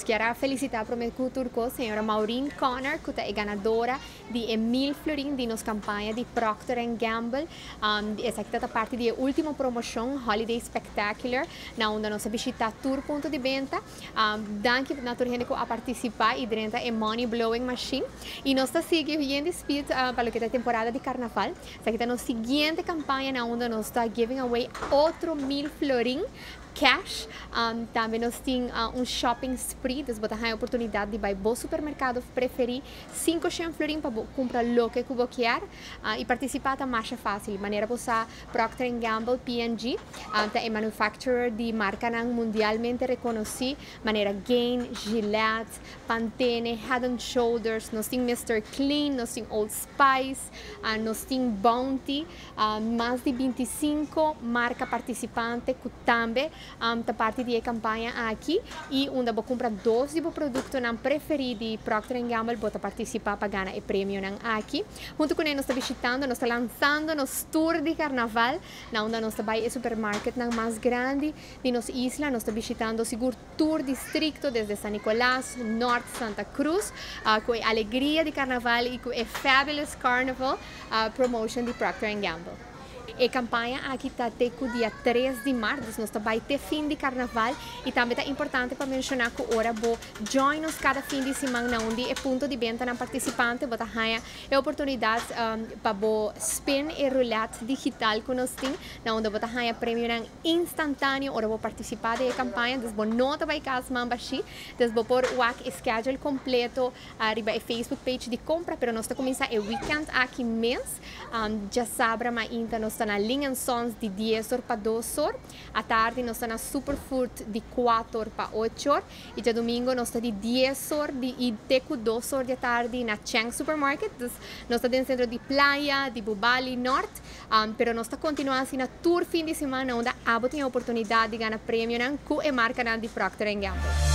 Nos kier a felicita prome cu tur cos señora Maureen Connor, cu ta e ganadora di e 1000 florin di nos campaña di Procter Gamble. Esaki ta parti di e ultimo promocion Holiday Spectacular, na unda nos a bishita tur punto di benta. Danki na tur hende cu a participa y drenta e Money Blowing Machine. Y nos ta sigui den speed pa loke ta temporada di carnaval. Esaki ta nos siguiente campaña, na unda nos ta giving away otro 1000 florin cash. Tambe nos tin un shopping spree, dus bo tin e oportunidad di bay bo supermercado preferi 5 florin pa cumpra loke cu bo kier. Y participa ta mas facil. Manera bo sa, Procter Gamble, P&G, ta e manufacturer di marca mundialmente reconoci, manera Gain, Gillette, Pantene, Head and Shoulders, nos tin Mr. Clean, nos tin Old Spice, nos tin Bounty, mas di 25 marca participante cu tambe ta parti di e campaña aki, y unda bo cumpra dos di bo productonan preferi di Procter Gamble, bo ta participa pa gana e premionan aki. Hunto cu nos ta bishitando, nos ta lansando nos tour di carnaval, na unda nos ta bay e supermarketnan mas grandi di nos isla. Nos ta bishitando sigur tur distrito, desde San Nicolas, Noord, Santa Cruz, cu alegria di carnaval y cu e Fabulous Carnival promotion di Procter Gamble. E campaña aki ta te dia 3 di maart, nos ta bay te fin di carnaval, y tambe ta importante pa menciona cu ora bo join nos cada fin di siman na un di e punto di bentanan participante, bo ta haya e oportunidad pa bo spin e roulette digital cu nos tin, na unda bo ta haya premio instantaneo ora bo participa den e campaña. Dus bo no ta bay cas man bashi. Dus bo por wak schedule completo riba e Facebook page di Compra, pero nos ta cuminsa e weekend aki mes. Diasabra mainta nos ta na Ling Sons di 10 or pa 2 or. Atardi nos ta na Superfood di 4 or pa 8 or. Y diadomingo nos ta di 10 or di y te cu 2 or di atardi na Chang Supermarket. Dus nos ta den centro di Playa, di Bubali, Noord. Pero nos ta continua asina tur fin di siman, unda abo tin e oportunidad di gana premio cu e marca di Procter Gamble.